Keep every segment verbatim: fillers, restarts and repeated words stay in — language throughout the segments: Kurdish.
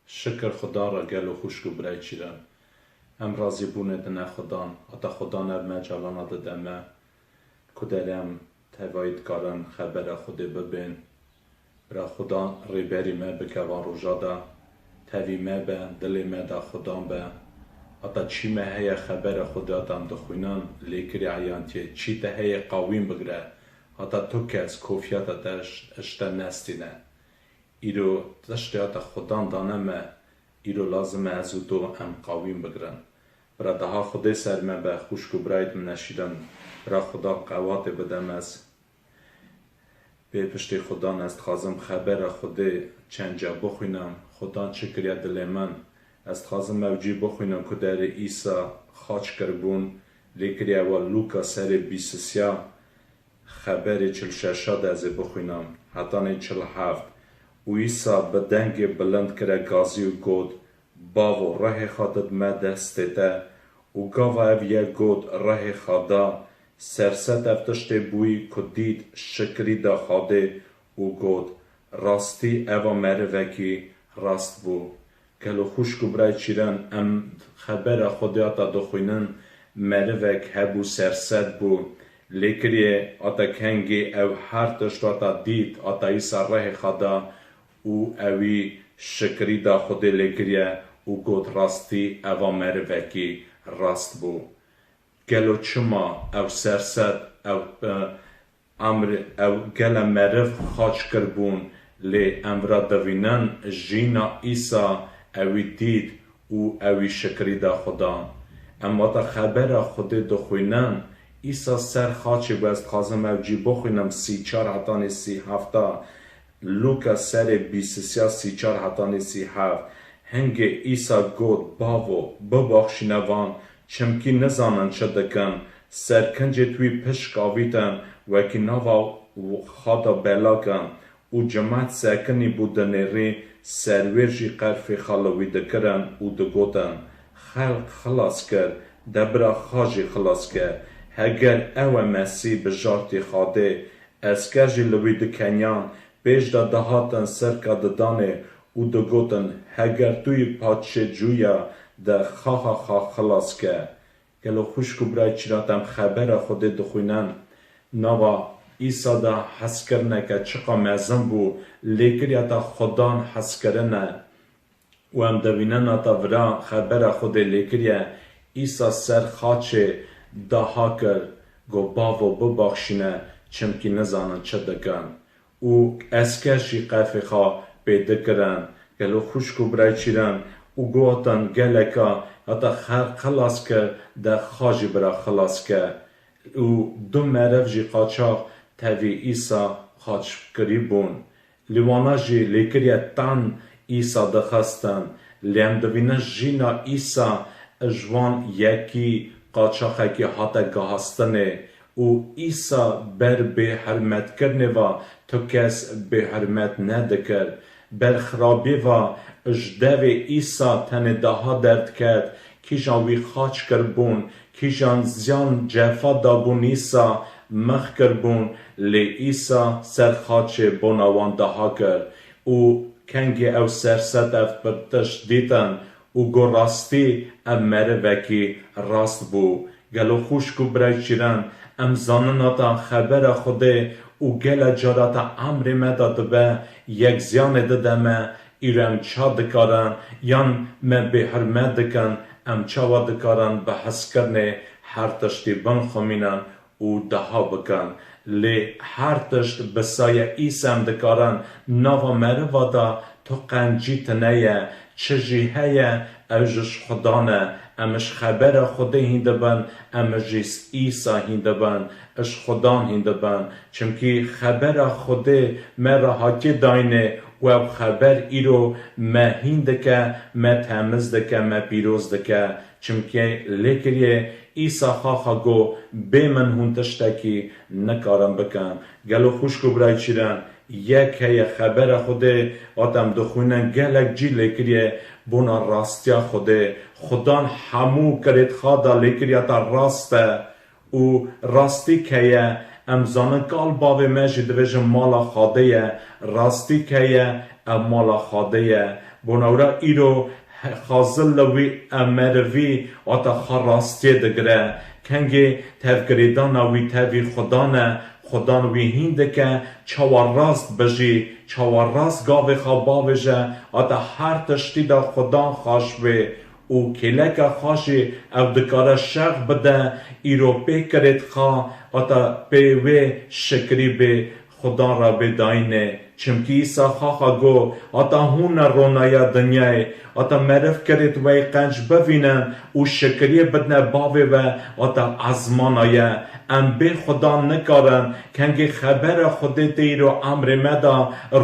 Şikir Xudan re gelo xwişk û birayê çîran. Em razîbûnê dine Xudan, heta Xudan ev mecalana dide me, ku derê em tevayî dikarin xebera Xwedê bibên. Bira Xudan rêberî me bike van roja de, tevî me be, dilê me de Xudan be. Heta çî me heye xebera Xwedê heta em dixwînin, lêkirî eyantiyê, çî te heye qawîn bigire, heta tu kes kofiyata te ji, ji te nestîne. Îro tiştê heta Xudan dane me, îro lazim e ez û tu em qawîn bigirin. Bira daha Xwedê ser me be, xwişk û birayê min e şîrin, bira Xudan qewatê bide me. Ez bê piştî Xudan ez dixwazim xebera Xwedê çend ca bixwînim, Xudan çi kiriye dilê min. Ez dixwazim ew cî bixwînim ku derê Îsa xaç kiribûn, lê kiriye ewa Lûka serê bîst û sê. Xeberê çil şeşa de ez ê bixwînim, hetanê çil heft. Û Îsa bi dengê bilind kire gazî û got, Bavo, rihê xwe didime destê te. Û gava ev yek got, rihê xwe da, serset ev tiştê bûyî ku dît, şikirî da Xwedê û got, Rastî eva merivekî rast bû. Gelo xwişk û birayê çîran, em xebera Xwedê heta dixwînin, merivek hebû serset bû, lê kiriye heta kengê ew her tişt heta dît, heta Îsa rihê xwe da û ewî şikirî da Xwedê lê kiriye û got, Rastî eva merivekî rast bû. Gelo çima ew serset, ew, e, Emr ew gele meriv xaç kiribûn, lê em vira divînin jîna Îsa ewî dît û ewî şikirî da Xudan. Em wata xebera Xwedê dixwînin, Îsa ser xaçê bû, ez dixwazim ew cî bixwînim, sî çar hetanê sî hefta, Lûka serê bîst û sê, sî çar hetanê sî heft. Hingê Îsa got, Bavo, bibaxşîne van, çimkî nizanin çi dikin. Serkincêt wî pişk avîtin, wekî nava xwe da belakin û cimat sekinî bû dinêrî, serwêr jî qerfê xwe li wî dikirin û digotin, Xelq xilas kir, de bira xwe jî xilas ke. Heger ew e Mesîh bijartî Xwedê, esker jî li wî dikeniyan, pêş de dihatin serka didanê û digotin, Heger tu yî padşê Cûya de xaxa xwe xilas ke. Gelo xwişk û birayê çîrat em xebera Xwedê dixwînin, nava Îsa de hezkirineke çiqa mezin bû, lêkiriyeta Xudan hezkirin e. Û em divînin heta vira xebera Xwedê lêkiriye, Îsa ser xaçê daha kir, got, Bavo, bibaxşîne, çimkî nizanin çi dikin. Û esker jî qefê xwe pê dikirin. Gelo xwişk û birayê çîran û gotin, Geleka heta xelq xilas kir, de xwe jî bira xilas ke. Û du meriv jî qaçax tevî Îsa xaçkirî bûn. Li wana jî lêkiriye tan Îsa dixistin. Lê em divînin jîna Îsa ji wan yekî qaçaxekî hate gihastinê û Îsa ber bêhirmetkirinê ve tu kes bêhirmet nedikir. Ber xirabiyê ve ji devê Îsa tenê daha derdiket, kîjan wî xaç kiribûn, kîjan ziyan cefa dabûn Îsa mix kiribûn, lê Îsa ser xaçê bona wan daha kir û kengê ew serset ev pir tişt dîtin û got, Rastî ev merivekî rast bû. Gelo xwişk û birayê çîran, em zanin heta xebera Xwedê û gele cara te emrê me de dibe, yek ziyanê dide me, îro em ça dikarin, yan me bêhurmet dikin, em çawa dikarin bi hezkirinê her tiştî binxumînin û daha bikin. Lê her tişt bi saya Îsa em dikarin, nava meriva de tu qencî tune ye, çi jî heye, ew ji Xudan e. Em ji xebera Xwedê hîn dibin, em ji Îsa hîn dibin, ji Xudan hîn dibin. Çimkî xebera Xwedê me re hatiye dayînê û ew xeber îro me hîn dike, me temiz dike, me pîroz dike. Çimkî lê kiriye Îsa xaxa got, Bê min hûn tiştekî nikarin bikin. Gelo xwişk û birayê çîran, yek heye xebera Xwedê, hate em dixwînin gelek cî lê kiriye bona rastiya Xwedê. Xudan hemû kirêt xwe da lê kiriye ta rast e. Û rastî keye, em zanin kal bavê me jî dibêjin mala Xwedê ye, rastî keye, ew mala Xwedê ye. Bona wira îro he-, xazil li wî ew merivî hata xwe rastiyê digire. Kengê tevgirêdana wî tevî Xudan e. Xudan wî hîn dike, çawa rast bijî, çawa rast gavê xwe bavêje, hata her tiştî de Xudan xweş bê. Û kêleke xwe jî ew dikare şex bide, îro pê kirêt xwe, hata pê wê şikrî bê Xudan re bê dayînê. Çimkî Îsa xaxa got, hata hûn ne ronaya dinyayê, hata meriv kirêt wey qenc bivînin û şikriyê bidine bavê we, hata ezmana ye. Em bê Xudan nikarin, kengê xebera Xwedê tê îro emrê me de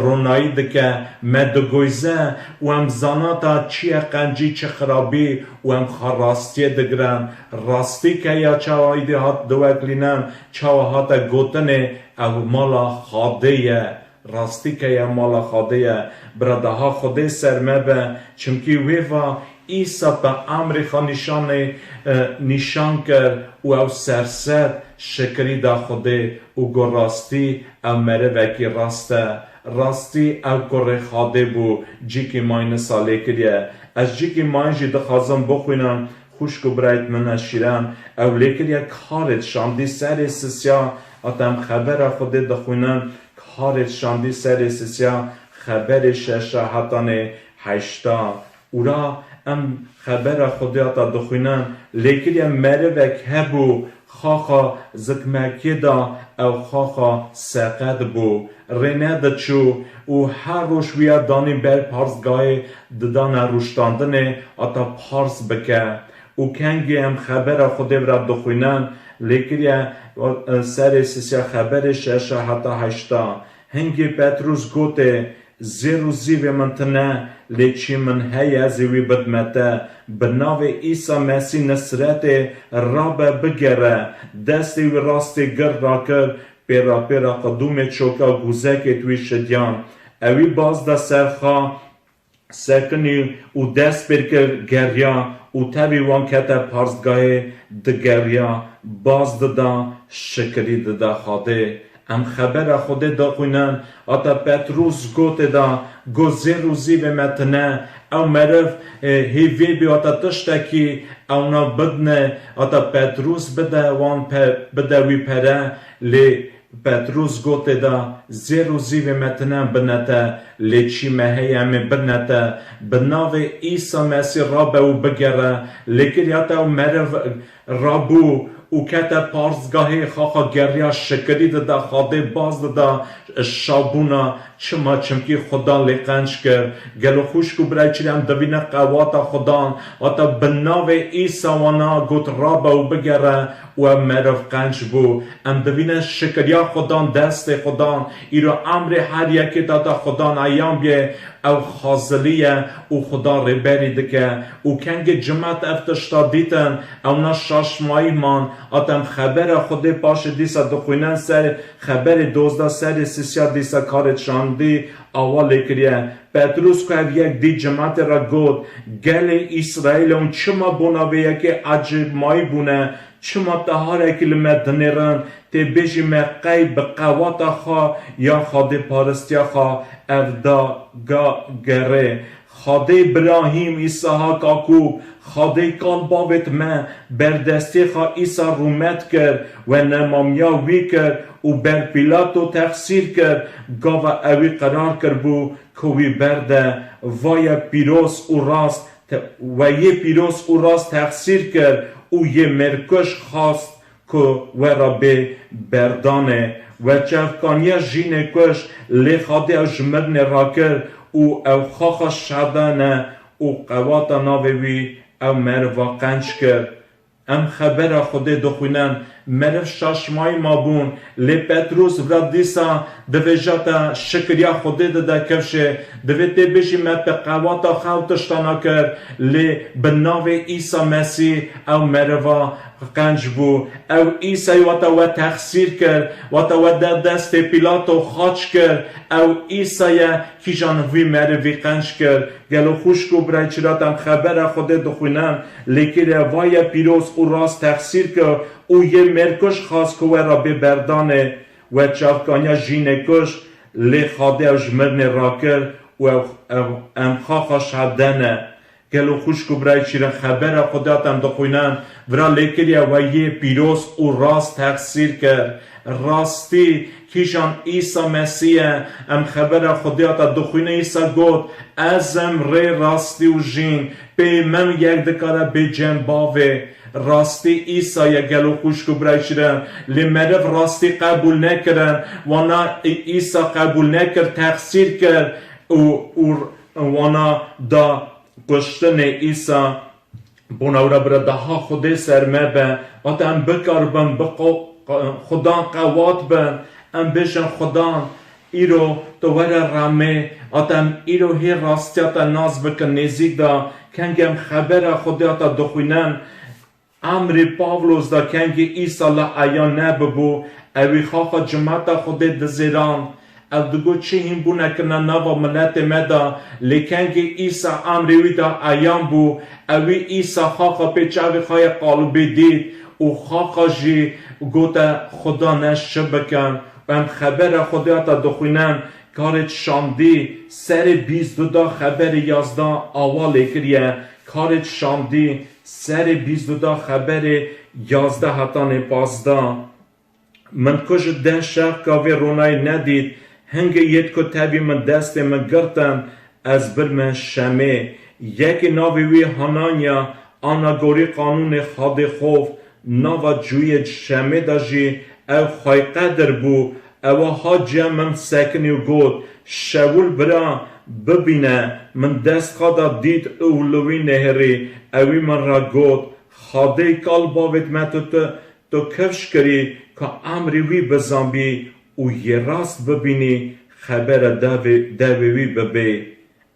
ronayî dike, me digoyze û em zana ta çi ye qencî, çi xirabî û em xwe rastiyê digirin. Rastî ke ya çawa îdî hat diweklînin, çawa hate gotinê, ew mala Xwedê ye. Rastî ke ya mala Xwedê ye. Bira daha Xwedê ser me be, çimkî wê va Îsa bi emrê xwe nîşanê, e, nîşan kir û ew serset şikirî da Xwedê û got, rastî ew merivekî rast e. Rastî ew kurê Xwedê bû, cîkî mayî nisa lê kiriye. Ez cîkî mayî jî dixwazim bixwînim, xwişk û birayt min e şîren. Ew lê kiriye karê şandî serê sisiya, hata em xebera Xwedê dixwînin, karê şandî serê sisiya, xeberê şeşa hetanê heşta. Ûra em xebera Xwedê hata dixwînin, lê kiriye merivek hebû, xaxa zikmekiyê da, ew xaxa seqet bû, rê nediçû û her roj wî ya danî ber parzgahê didane rûştandinê, hata parz bike. Û kengê em xebera Xwedê vira dixwînin, lê kiriye, e, serê sisiya, xeberê şeşa heta heşta. Hingê Petrûs gotê, zêr û zîvê min tune, lê çî min heye ez ê wî bidme te. Bi navê Îsa Mesîh Nisretê rabe bigere. Destê wî rastê gir rakir, pêra pêra qidûmê çoka gûzekêt wî şidiyan. Ewî baz da ser xwe, sekinî û dest pêr kir geriya û tevî wan kete parzgahê digeriya, baz dida, şikirî dida Xwedê. Em xebera Xwedê dixwînin, hata Petrûs gotê da, got zêr û zîvê me tune, ew meriv, e, hêvê bî hata tiştekî ewna bidne, hata Petrûs bide wan pe-, bide wî pere, lê Petrûs gotê da, zêr û zîvê me tune em bine te, lê çî me heye em ê bine te. Bi navê Îsa Mesîh rabe û bigere. Lê kiriya te ew meriv rabû û kete parzgahê, xaxa geriya, şikirî dida Xwedê, baz dida şabûna. Çima? Çimkî Xudan lê qenc kir. Gelo xwişk û birayê çîrê em divîne qewata Xudan, hata bi navê Îsa wana got rabe û bigere. Û ev meriv qenc bû. Em divîne şikiriya Xudan, destê Xudan, îro emrê her yekê de da Xudan eyan bîye, ew xazilî ye û Xudan rêberî dike. Û kengê cimet ev tişta dîtin, ewna şaşmayî man, hata em xebera Xwedê paşê dîsa dixwînin ser xeberê dozdeh serê sisiya dîsa karê şandî awa lê kiriye. Petrûs ku ev yek dît cimetê re got, gelê Îsraîl hûn çima bona vê yekê ecêbmayî bûne? Çima teharekî li me dinêrin, tê bêjî me qey bi qewata xwe ya xwedêparistiya xwe ev da ga gerê? Xwedê Îbrahîm, Îsahak, Yakûb, Xwedê kal bavêt me berdestê xwe Îsa rûmet kir, we nemamiya wî kir û ber Pîlato texsîr kir, gava ewî qerar kiribû ku wî berde, va ye pîroz û rast, te-, we yê pîroz û rast texsîr kir û yê mêrkuj xwest ku we re bê berdanê. We çavkaniya jînê kuj, lê Xwedê ew ji mirinê rakir û ew xaxa şadane û qewata navê wî ew meriva qenc kir. Em xebera Xwedê dixwînin, meriv şaşmayî mabûn, lê Petrûs vira dîsa divêja te şikiriya Xwedê dide kifşê, divê tê bêjî me bi qewata xwe ew tiştana kir, lê bi navê Îsa Mesîh ew meriva qenc bû. Ew Îsayî wata we texsîr kir, wata we de destê Pîlato xaç kir, ew Îsa ye kîjan vî merivî qenc kir. Gelo xwişk û birayê çira te em xebera Xwedê dixwînin, lê kiriye va ye pîroz û rast texsîr kir û yê mêrkuj xwest ku we re bê berdanê. We çavkaniya jînê kuj, lê Xwedê ew ji mirinê rakir û ew, ew, em xaxa şehade ne. Gelo xwişk û birayê şîrin, xebera Xwedê ya te em dixwînin, vira lêkiriye we yê pîroz û rast texsîr kir. Rastî kîjan? Îsa Mesîh ye. Em xebera Xwedê ya te dixwînin, Îsa got, Ez im rê, rastî û jîn. Pê min yek dikare bê cem bavê. Rastî Îsa ye, gelo xwişk û birayê şîrin. Lê meriv rastî qebûl nekirin. Wana Î-, Îsa qebûl nekir, texsîr kir û, û wana da kuştinê Îsa. Bona wira bira daha Xwedê ser me be. Ata em bikaribin bi qo-, Xudan qewat bin. Em bêjin, Xudan, îro tu were remê. Ata em îro hê rastiya te nas bikin, nêzîk da kengê em xebera Xwedê ata dixwînin. Emrê Pavlos da kengê Îsa la eyan nebibû, ewî xaxa cimata Xwedê dizêrand. Ew digot, çi hînbûnek kirine nava miletê me de, lê kengê Îsa emrê wî da eyan bû, ewî Îsa xaxa pê çavê xwe yê qalibî dît û xaxa jî gote, Xudan ez çi bikim? Em xebera Xwedê ya te dixwînin, karê şandî serê bîst du da xeberê yazda awa lê kiriye, karê şandî serê bîst du da xeberê yazdeh hetanê pazdeh. Min ku ji deh şev gavê ronayî nedît, hingê yêt ku tevî min destê min girtin, ez birme Şemê. Yekê navê wî Hananya, ana gorî qanûnê Xadê xof, nava cûyê Şemê de jî ew xweyqedir bû, ewa hat cem min sekinî û got, Şewil bira, bibîne, min dest xwe da dît û li wî nehêrî, ewî min re got, Xadê kal bavêt me tu, tu, tu kifş kirî, ka emrê wî bizanbî û yê rast bibînî, xebera devê, devê wî bibê.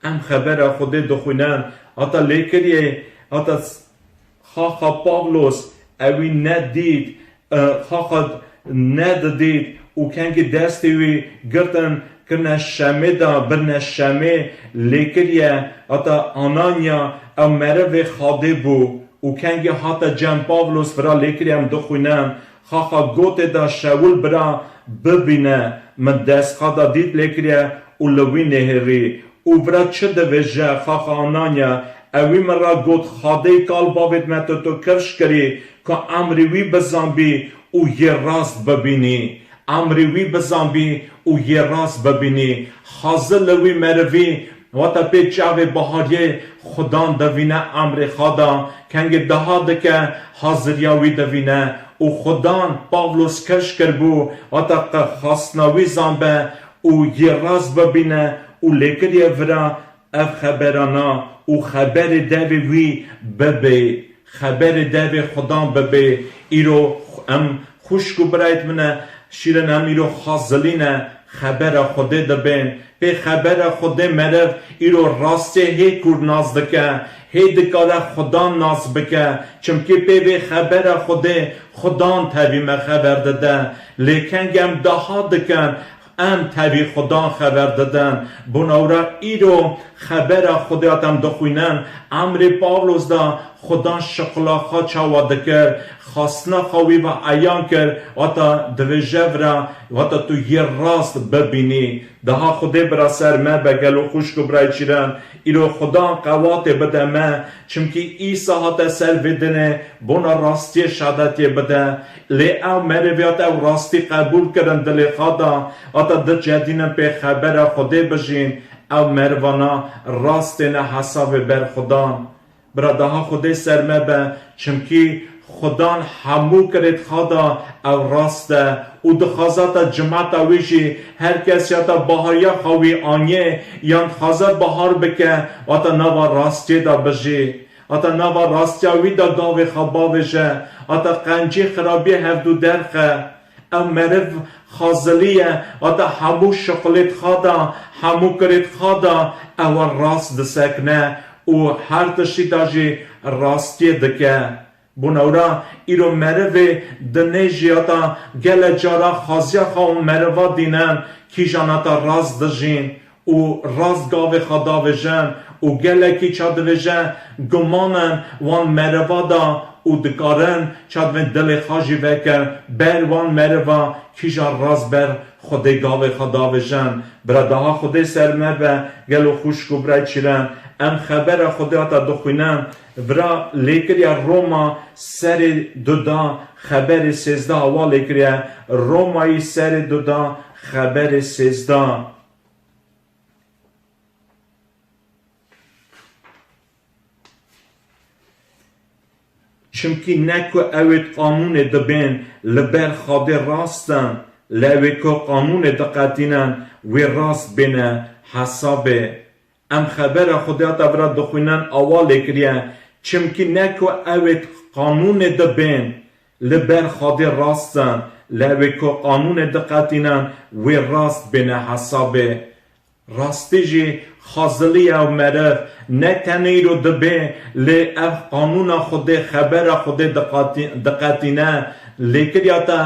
Em xebera Xwedê dixwînin, hata lêkiriyê, hata s-, xaxa Pavlos, ewî nedît, e, xaxa nedidît û kengî destê wî girtin, kirine Şemê de, birine Şemê, lêkiriye, hata Ananya, ew merivê Xadê bû û kengî hate cem Pavlos, vira lêkiriye em dixwînin, xaxa gotê de, Şewil bira, bibîne, min dest xwe da dît lêkiriye û li wî nehêrî. Û vira çi divêje, xaxa Ananya? Ewî min re got, Xadê kal bavêt me tu, tu kifş kirî, ka emrê wî bizanbî û yê rast bibînî. Emrê wî bizanbî û yê rast bibînî. Xazi li wî merivî, wata pê çavê bahariyê Xudan divîne emrê xwe da, kengê daha dike haziriya wî divîne. Û Xudan Pavlos kifş kiribû, wata qe xastina wî zanbe û yê rast bibîne û lêkiriye vira ev xeberana û xeberê devê wî bibê, xeberê devê Xudan bibê. Îro em xwişk û birayêt min e şîrin, em îro xazilîne xebera Xwedê dibên. Pê xebera Xwedê meriv îro rastiyê hê kûr nas dike, hê dikare Xudan nas bike. Çimkî pê vê xebera Xwedê Xudan tevî me xeber dide. Lê keng em daha dikin, em tevî Xudan xeber didin. Bona wira îro xebera Xwedê ya te em dixwînin, emrê Pawlos da Xudan şixula xwe çawa dikir, xastina xwe wî ve eyan kir, wata divêje vira, wata tu yê rast bibînî. Daha Xwedê bira ser me be gelo xwişk û birayê çîren. Îro Xudan qewatê bide me, çimkî Îsa hate ser vê dinê bona rastiyê şadetiyê bide. Lê ew merivê hate ew rastî qebûl kirin dilê xwe da, hata di cedînin pê xebera Xwedê bijîn, ew merivana rast têne hesabê ber Xudan. Bira daha Xwedê ser me be, çimkî Xudan hemû kirêt xwe da ew rast e û dixwaza ta cimata wî jî her kes ya ta bahariya xwe wî aniye yan dixwaza bahar bike, hata nava rastiyê da bijî. Hata nava rastiya wî da gavê xwe bavêje, hata qencî xirabiyê hevdû derxe. Ew meriv xazilî ye, hata hemû şixulêt xwe da, hemû kirêt xwe da, ew rast disekne û her tiştî da jî rastiyê dike. Bona wira îro merivê dinê jî hata gele cara xaziya xwe û meriva dînen kîjan hata rast dijîn û rast gavê xwe davêjin û gelekî çadivêje gumanin wan meriva da û dikarin çadivên dilê xwe jî vekin ber wan meriva kîjan rast ber Xwedê gavê xwe davêjin. Bira daha Xwedê ser me be, gelo xwişk û birayê çîren, em xebera Xwedê hata dixwînin, vira lêkiriya Roma serê du da xeberê sêzdeh awa lêkiriye, Romayî serê du da xeberê sêzdeh. Çimkî ne ku ew ê qanûnê dibên li ber Xwedê rast in, lê ew ê ku qanûnê diqetînin, wê rast bêne hesabê. Em xebera Xwedê hata vira dixwînin awa lêkiriye, çimkî ne ku ew ê qanûnê dibên li ber Xwedê rast in, lê ew ê ku qanûnê diqetînin, wê rast bêne hesabê. Rastî jî xazilî ye û meriv ne tenê îro dibê, lê ev qanûna Xwedê, xebera Xwedê diqatî-, diqetîne, lêkiriya te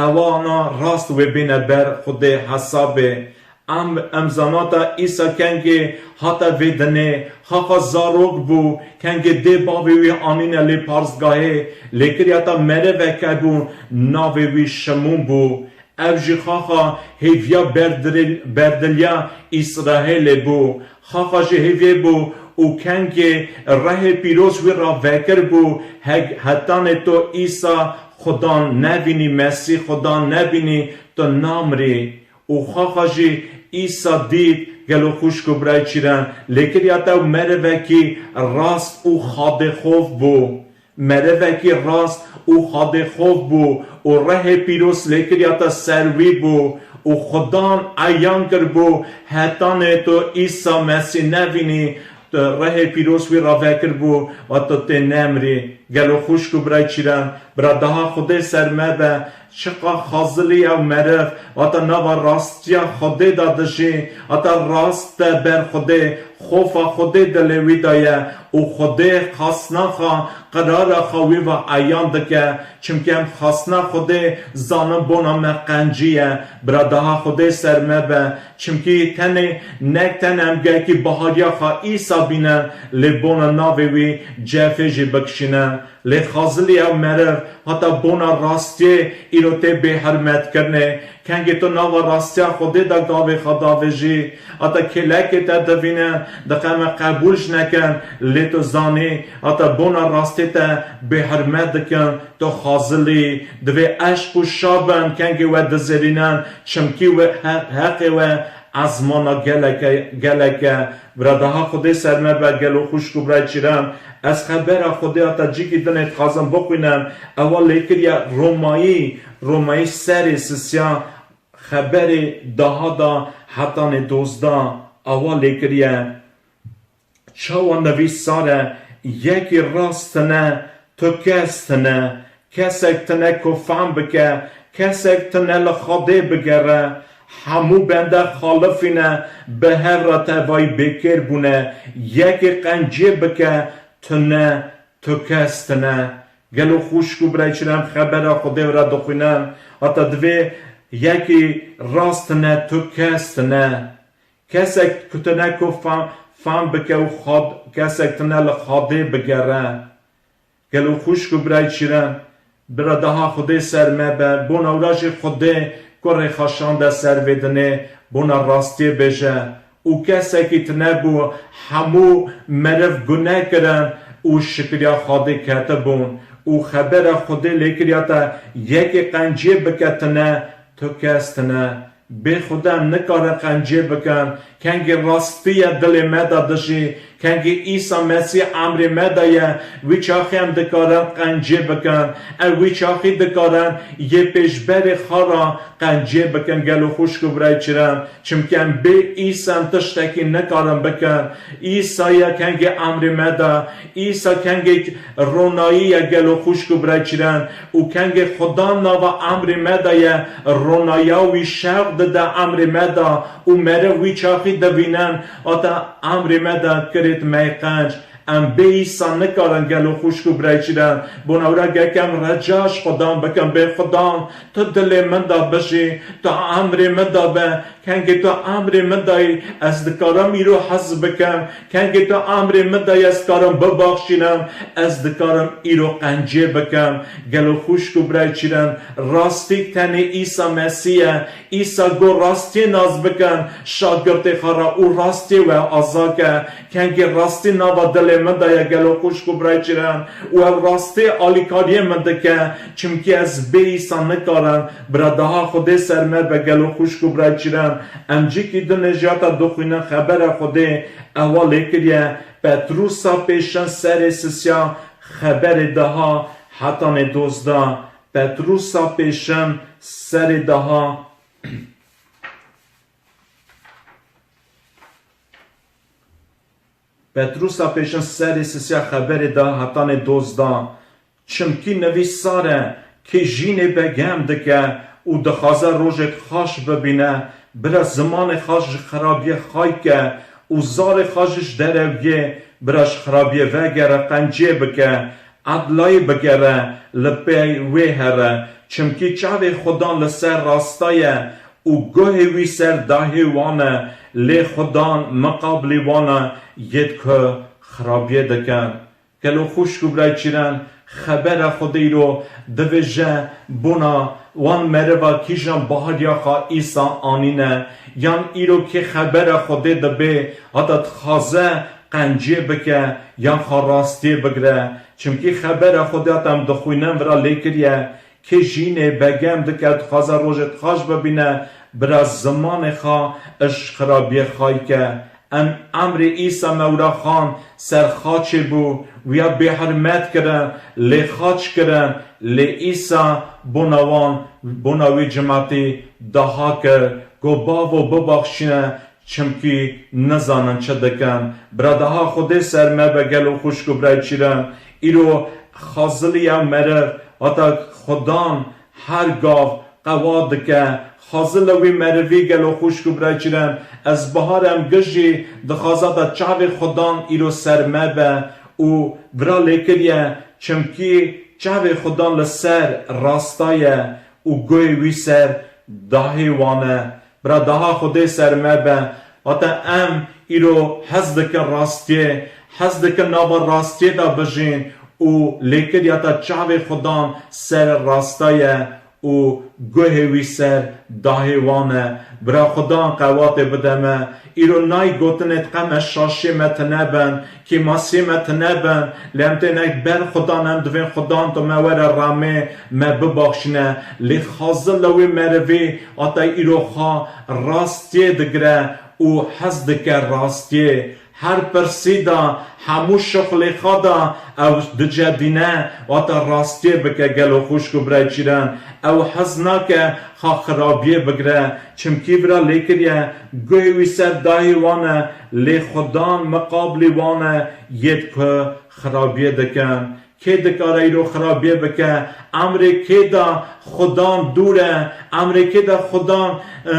ewana rast wê bîne ber Xwedê hesabê. Em, em zanata Îsa kengê hate vê dinê, xaxa zarok bû, kengê dê bavê wî anîne lê parzgahê, lêkiriya te meriveke bû, navê wî Şimûn bû. Ev jî xaxa hêviya berdil-, berdiliya Îsraêlê bû. Xaxa jî hêviyê bû û kengê rehê pîroz wî ra vekir bû, heg-, hetanê to Îsa Xudan nevînî, Mesîh Xudan nevînî, tu namirî. Û xaxa jî Îsa dît, gelo xwişk û birayê çîren, lêkiriya te ew merivekî rast û xadêxof bû. Merivekî rast û xadêxof bû û rehê pîroz lêkiriya te ser wî bû û Xudan eyan kiribû, hetanê tu Îsa Mesîh nevînî, tu rehê pîroz wî ra vekiribû, wa tu tê nemirî. Gelo xwişk û birayê çîren, bira daha Xwedê ser me be, çiqa xazilî ew meriv, hata nava rastiya Xwedê de dijî, hata rast de ber Xwedê, xofa Xwedê dilê wî de ye û Xwedê xasnaxa, qirara xwe wî ve eyan dike. Çimkî em xasna Xwedê zanin bona me qencî ye. Bira daha Xwedê ser me be. Çimkî tenê, nek tenê em gelkî bahariya xwe Îsa bînin, lê bona navê wî cefê jî bikişînin. Lê xazilî ew meriv hata bona rastiyê îro tê bêhirmetkirinê. Kengê tu nava rastiya Xwedê de gavê xwe davêjî. Hata kêlekê te divînin, diqe me qebûl jî nekin, lê tu zanî, hata bona rastiyê te bêhirmet dikin, tu xazilî. Divê eşq û şa bin, kengê we dizêrînin, çimkî we he-, heqê we ezmana gelek e, gelek e. Bira daha Xwedê ser me be, gelo xwişk û birayê çîren. Ez xebera Xwedê hata cîkî dinê dixwazim bixwînim. Ewa lêkiriye Romayî, Romayî serê sisiya, xeberê daha da hetanê dozda. Awa lêkiriye. Çawa nivîsar e, yekî rast tine, tu kes tine, kesek tine ku fam bike, kesek tine li Xwedê bigere, hemû bende xalifîne, bi hev re tevayî bêkêr bûne, yekî qenciyê bike, tune, tu kes tine. Gelo xwişk û birayê çîren, xebera Xwedê re dixwînin, hata divê yekî rast tine, tu kes tine. Kesek ku tine ku fam, fam bike û xad, kesek tine li Xwedê bigere. Gelo xwişk û birayê çîren, bira daha Xwedê ser me be, bona wira jî Xwedê kurê xwe şande ser vê dinê, bona rastiyê bêje. Û kesekî tine bû, hemû meriv gune kirin û şikiriya Xwedê ketibûn. Û xebera Xwedê lêkiriya te, yekê qenciyê bike tine, tu kes tine. Bê Xwedê em nikarin qenciyê bikin. Kengê rastiye dilê me de dijî. Kengê Îsa Mesîh emrê me de ye. Wî çaxê em dikarin qenciyê bikin. Em wî çaxî dikarin yê pêşberê xwe re qenciyê bikin. Gelo xwişk û birayê çîren. Çimkî em bê Îsa em tiştekî nikarin bikin. Îsa ye kengê emrê me de. Îsa kengê ronayî ye gelo xwişk û birayê çîren. Û kengê Xudan nava emrê me de ye, ronaya wî şev dide emrê me de û meriv wî çaxî divînin, hata emrê me de kirêt me qenc. Em bê Îsa nikarin gelo xwişk û birayê çîran. Bona wira gerek em reca ji Xudan bikin, bê Xudan, tu dilê min de bijî, tu emrê min de be. Kengê tu emrê min dayî, ez dikarim îro hez bikim. Kengê tu emrê min dayî, ez dikarim bibaxşînim. Ez dikarim îro qencê bikim. Gelo xwişk û birayê çîran, rastî tenê Îsa Mesîh ye. Îsa got, rastiyê nas bikin, şagirtê xwe re û rastiyê we aza ke. Kengê rastî nava dilê min de ye gelo xwişk û birayê çîran û ev rastî alîkariyê min dike, çimkî ez bê Îsa nikarim. Bira daha Xwedê ser me be gelo xwişk û birayê çîran. Em cîkî din jiyata dixwînin xebera Xwedê ewa lê kiriye. Petrusa pêşin serê sisiya xeberê daha hetanê dozda. Petrusa pêşin serê daha Petrusa pêşin serê sisiya xeberê da hetanê dozda. Çimkî nivîsar e, kê jînê begem dike û dixwaze rojêk xaş bibîne, bira zimanê xaş ji xirabiyê xay ke û zarê xaş ji derewiyê, bira ji xirabiyê vegere, qenciyê bike. Edlayê bigere, li pey wê here, çimkî çavê Xudan li ser rasta ye û guhê wî ser dahê wan e, lê Xudan miqabilî wan e, yêd ku xirabiyê dikin. Gelo xwişk û birayê çîran, xebera Xwedê îro divêje bona wan meriva kîjan bahariya xwe Îsa anîne, yan îro kê xebera Xwedê dibê, hata dixwaze qenciyê bike yan xwe rastiyê bigire. Çimkî xebera Xwedê hata em dixwînin vira lê kiriye, kê jînê begem dike, dixwaze rojê xaş bibîne, bira zimanê xwe ji xirabiyê xay ke. Em emrê Îsa me wira xan ser xaçê bû, wiya bêhirmet kirin, lê xaç kirin, lê Îsa bona wan, bona wî cimatî daha kir, got, Bavo, bibaxşîne, çimkî nizanin çi dikin. Bira daha Xwedê ser me be gelo xwişk û birayê çîran. Îro xazilî ew meriv, hata Xudan her gav qewa dike. Xazil li wî merivî gelo xwişk û birayê çîran. Ez bihar em gijî dixwaza da çavê Xudan îro ser me be û vira lê kiriye, çimkî çavê Xudan li ser rasta ye û guhê wî ser dahê wan e. Bira daha Xwedê ser me be. Hata em îro hez dikin rastiyê, hez dikin nava rastiyê de bijîn û lêkiriyata çavê Xudan ser rasta ye û guhê wî ser dahê wan e. Bira Xudan qewatê bide me. Îro nayê gotinê diqe me şaşiyê me tune bin, kêmasiyê me tune bin, lê em têne ber Xudan, em divên Xudan tu me were ramê, me bibaxşîne. Lê xazil li wî merivî ata îro xwe rastiyê digire û hez dike rastiyê. Her pirsî de, hemû şixulê xwe de ew dicedîne, wata rastiyê bike gelo xwişk û birayê çîran. Ew hez nake xwe xirabiyê bigire, çimkî vira lê kiriye, guhê wî ser dahê wan e, lê Xudan miqabilî wan e, yêd ku xirabiyê dikin. Kê dikare îro xirabiyê bike? Emrê kê de Xudan dûr e? Emrê kê de Xudan, e,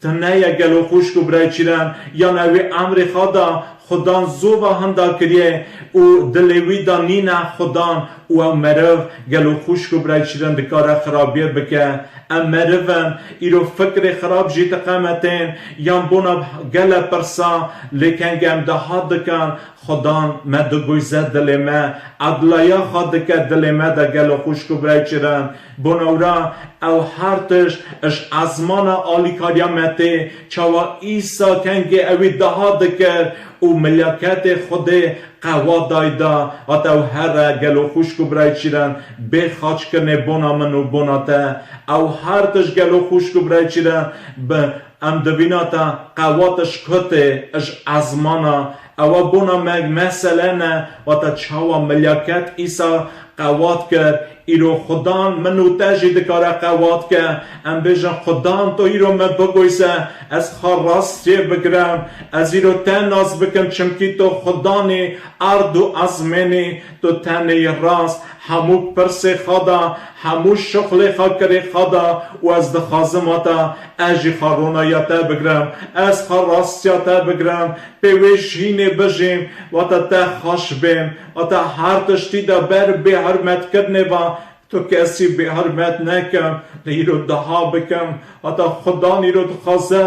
tune ye gelo xwişk û birayê çîran? Yan ew ê emrê xwe de Xudan zova hinda kiriye û dilê wî de nîne Xudan û ew meriv gelo xwişk û birayê çîran dikare xirabiyê bike? Em meriv in, îro fikrê xirab jî diqe me tên, yan bona gele pirsa, lê kengê em daha dikin, Xudan me digoyze dilê me, edlaya xwe dike dilê me de gelo xwişk û birayê çîran. Bona wira ew her tişt ji ezmana alîkariya me tê, çawa Îsa kengê ewî daha dikir û milyaketê Xwedê qewa dayda, hata ew here gelo xwişk û birayê çîran bê xaçkirinê bona min û bona te. Ew her tişt gelo xwişk û birayê çîran bi Em divîna te qewat ji ku tê, ji ezmana. Ewa bona me mesele ne, wata çawa milyaket Îsa qewat kir. Îro Xudan min û te jî dikare qewat ke. Em bêjin, Xudan, to îro min bigoyse, ez xwe rastiyê bigirim. Ez îro te nas bikim, çimkî to Xudanî erd û ezmênî, to tenê yî rast. Hemû pirsê xwe da, hemû şixulê xwe kirê xwe da û ez dixwazim, wata ez jî xwe ronaya te bigirim. Ez xwe rastiya te bigirim. Pê wê jînê bijîm, wata te xweş bêm, wata her tiştî de ber bêhurmetkirinê ve tu kesî bêhurmet nekim, lê îro daha bikim. Wata Xudan îro dixwaze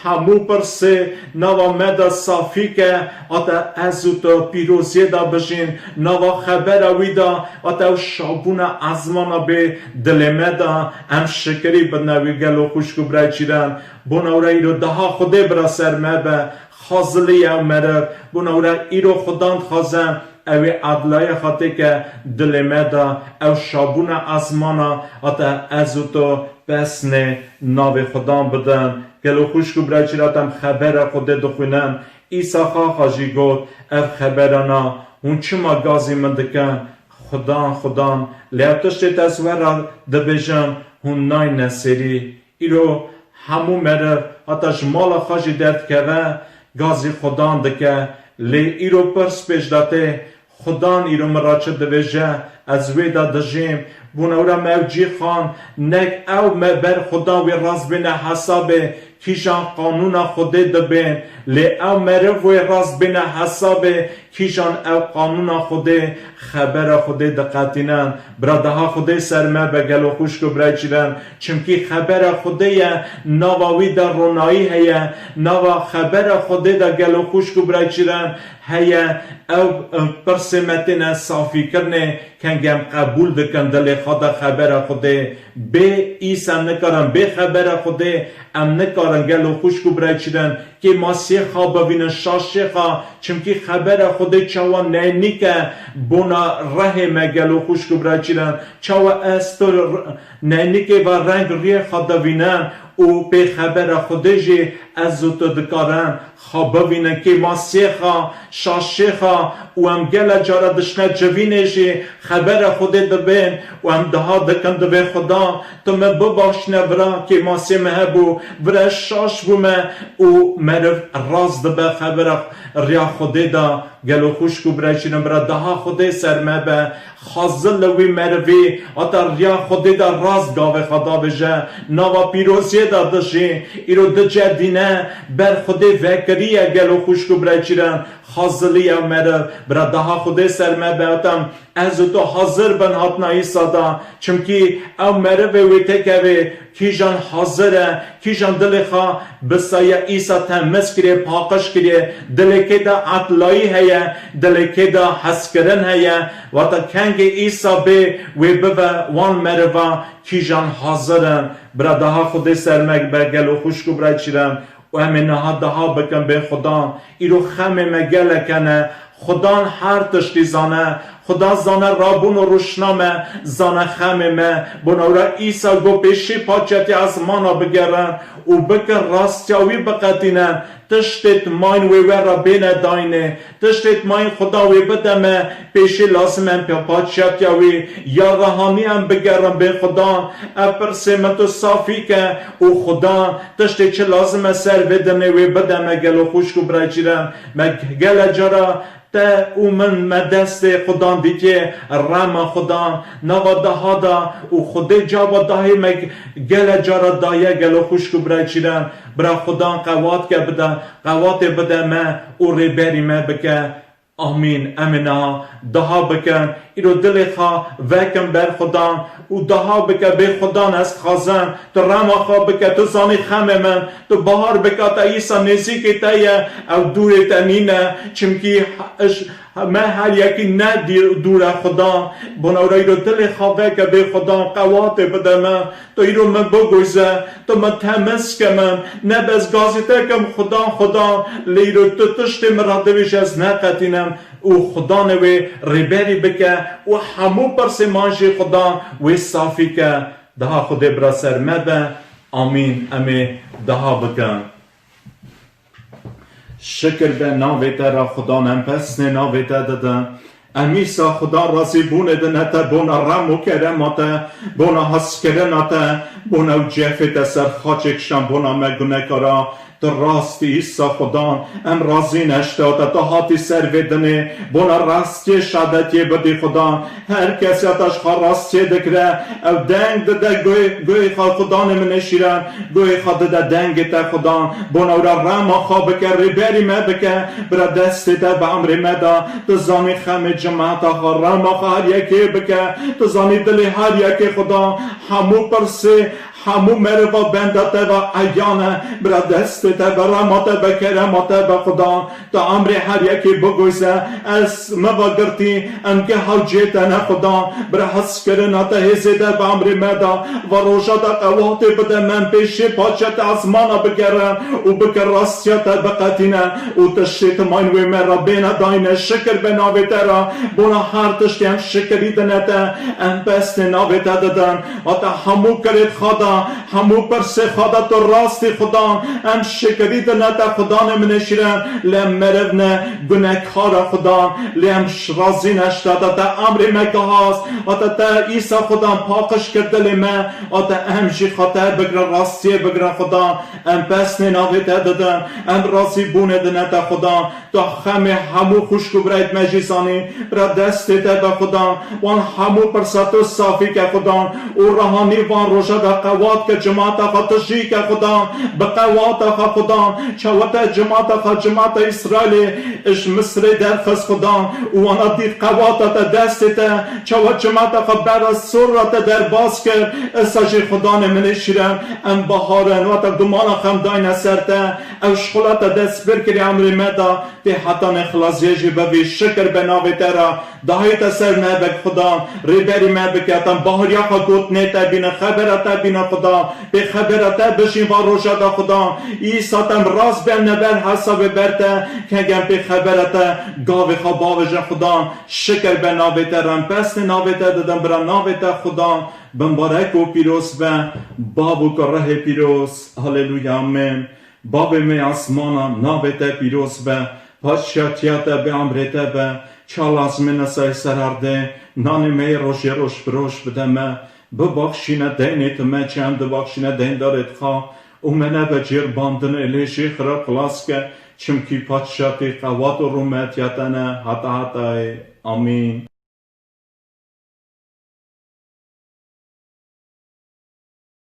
hemû pirsê nava me de safî ke, wata ez û tu pîroziyê de bijîn, nava xebera wî de, wata ew şabûna ezmana bê dilê me de, em şikirî bidine wî. Gelo xwişk û birayê çîran, bona wira îro daha Xwedê bira ser me be. Xazilî ew meriv, bona wira îro Xudan dixwaze ew ê edlaya xwe têke dilê me de, ew şabûna ezmana, hata ez û to pesnê navê Xudan bidin. Gelo xwişk û birayê çîran, em xebera Xwedê dixwînin. Îsa xaxa jî got, ev xeberana, hûn çima gazî min dikin? Xudan, Xudan, lê ev tiştê te ez we re dibêjim, hûn nayne serî. Îro hemû meriv heta ji mala xwe jî derdikeve, gazî Xudan dike. Lê îro pirs pêş de tê, Xudan îro min re çi dibêje, ez wê de dijîm. Bona wira me ew cî xan, nek ew me ber Xudan wê rast bêne hesabê, kîjan qanûna Xwedê dibên, lê ew meriv wê rast bêne hesabê, kîjan ew qanûna Xwedê, xebera Xwedê diqetînin. Bira daha Xwedê ser me be, gelo xwişk û birayê çîran, çimkî xebera Xwedê ye, nava wî de ronayî heye, nava xebera Xwedê de, gelo xwişk û birayê çîran, heye. Ew, e, pirsê me têne safîkirinê, kengê em qebûl dikin dilê xwe de xebera Xwedê. Bê Îsa em nikarin, bê xebera Xwedê em nikarin, gelo xwişk û birayê çîran, kêmasiyê xwe bivînin, şaşiyê xwe, çimkî xebera Xwedê çawa neynîk e bona rihê me, gelo xwişk û birayê çîran, çawa ez tu r-, neynîkê ve reng riyê xwe divînin û pê xebera Xwedê jî ez û tu dikarin xwe bivînin, kêmasiyê xwe, şaşiyê xwe û em gele cara dişine civînê jî xebera Xwedê dibên û em daha dikin, divê Xuda, tu me bibexşîne, vira kêmasiyê me hebû, vira şaş bûme û meriv rast dibe xebera riya Xwedê de. Gelo xwişk û birayê çîran, bira daha Xwedê ser me be, xazil li wî merivî, heta riya Xwedê de rast gavê xwe davêje, nava pîroziyê de dijî, îro dicerdîne, ber Xwedê vekiriye, gelo xwişk û birayê çîran, xazilî ew meriv, bira daha Xwedê ser me be, heta ez û tu hazir bin hatina Îsa de, çimkî ew merivê wê têkevê, kîjan hazir e, kîjan dilê xwe bi saya Îsa temiz kiriye, paqij kiriye, dilê kê de edlayî heye, dilê kê de hezkirin heye, wata kengê Îsa bê wê bive wan meriva kîjan hazir in. Bira daha Xwedê ser me be, gelo xwişk û birayê çîran, û em ê niha daha bikin bê Xudan. Îro xemê me gelek hene. Xudan her tiştî zane. Xudan zane rabûn û rûşna me, zane xemê me. Bona wira Îsa got, pêşî paçiyatiya ezmana bigerin û bikin rastiya wî biqetînin. Tiştê dimayîn wê we re bêne dayînê. Tiştê dimayîn Xuda wê bide me, pêşî lazim em pê paçiyatiya wî ya rehanî em bigerin bê Xudan. Ev pirsê min tu safî ke û Xudan tiştê çi lazim e ser vê dinê wê bide me, gelo xwişk û birayê çîran. Me gele cara te û min me destê Xudan dîtiye, rema Xudan nava daha da û Xwedê caba dahê me gele cara daye, gelo xwişk û birayê çîran. Bira Xudan qewat ke bide, qewatê bide me û rêberî me bike. Amîn. Em ê niha daha bikin. Îro dilê xwe vekin ber Xudan û daha bike, bê Xudan ez dixwazim tu rema xwe bike, tu zanî xemê min, tu bahar bike, te Îsa nêzîkê te ye, ew dûrê te nîne, çimkî ij-, me her yekî ne dî-, dûr e Xudan. Bona wira îro dilê xwe veke bê Xudan, qewatê bide me. Tu îro min bigûze, tu min temiz ke min, ne bes gazî te kim Xudan, Xudan, lê îro tu tiştê min re dibêje ez neqetînim û Xudanê wê rêberî bike û hemû pirsê man jî Xudan wê safî ke. Daha Xwedê bira ser me be. Amîn. Em ê daha bikin. Şikir be navê te re Xudan, em pesnê navê te didin. Em îsa Xudan razîbûnê dine te, bona rem û kerema te, bona hezkirina te, bona ew cefê te ser xaçê kişand, bona me gunekara. Tu rast î îsa Xudan, em razî ne ji te, te, tu hatî ser vê dinê, bona rastiyê şadetiyê bidî Xudan. Her kes ya te ji xwe rastiyê dikire, ew deng dide guhê, guhê xwe Xudanê min ê şîran, guhê xwe dide dengê te Xudan. Bona wira rema xwe bike, rêberî me bike, bira destê te bi emrê me da. Tu zanî xemê cemata xwe, rema xwe her yekê bike. Tu zanî dilê her yekê Xudan. Hemû pirsê, hemû meriva benda te ve eyan e. Bira destê te be, rema te be, kerema te be Xudan. Tu emrê her yekê biguyze. Ez me ve girtî, em ke hewcê te ne Xudan. Bira hezkirina te hêzê te bi emrê me da. Va roja te qewatê bide me, em pêşê paçe te ezmana bigerin û bike rastiya te biqetîne û tiştê timayên wê me re bêne dayne. Şikir be navê te re, bona her tiştê em şikirî dine te, em pesnê navê te didin. Va te hemû kirêt xwe da, hemû pirsê xwe da, tu rastî Xudan. Em şikirî dine te Xudanê min ê şîrin, lê em meriv ne, gunekar e Xudan, lê em ş-, razî ne ji te, te, te emrê me gihast, va te, te îsa Xudan paqij kir dilê me, va te em jî xwe te bigirin, rastiyê bigirin Xudan. Em pesnê navê te didin, em razîbûnê dine te Xudan. Tu xemê hemû xwişk û birayêt me jî zanî. Bira destê te be Xudan. Wan hemû pirsa tu safî ke Xudan. Û rehanî van roja de qewat ke cimata xwe tu jî ke Xudan. Bi qewata xwe Xudan. Çawa te cimata xwe, cimata Îsraîlê ji Misirê derxist Xudan. Û wana dît qewata te destê te. Çawa cimata xwe bera Sûra te derbas kir. Îsa jî Xudanê min ê şîrin. Em baharin. Wata gumana xem dayne ser te. Ew şixula te dest pir kiriye emrê me da. Tê hetanê xilasiyê jî bivî, şikir be navê te re. Dahê te ser me bik Xudan, rêberî me bike, em bahiriya xwe gotinê te bîne, xebera te bîne Xudan, pê xebera te bijîn va roja de Xudan. Îsa te em rast ben ne ber hesabê ber te, kengem pê xebera te gavê xwe bavêjin Xudan. Şikir be navê te re, em pesnê navê te didin, bira navê te Xudan, bimbarek û pîroz be, Bav û Kurehê pîroz. Haleluya, amen. Bavê me asmana, navê te pîroz be, paşiyatiya te bi emrê te be, çalazmê nesay ser erdê, nanê me yê rojê roj bi roj bide me, bibaxşîne deynê tu me çi em dibaxşîne deyndarê dixwe, û me nebe cêr bandinê lê jê xirab xilas ke, çimkî paşiyatî, qewat û rûmetiya te ne heta hetayê. Amîn.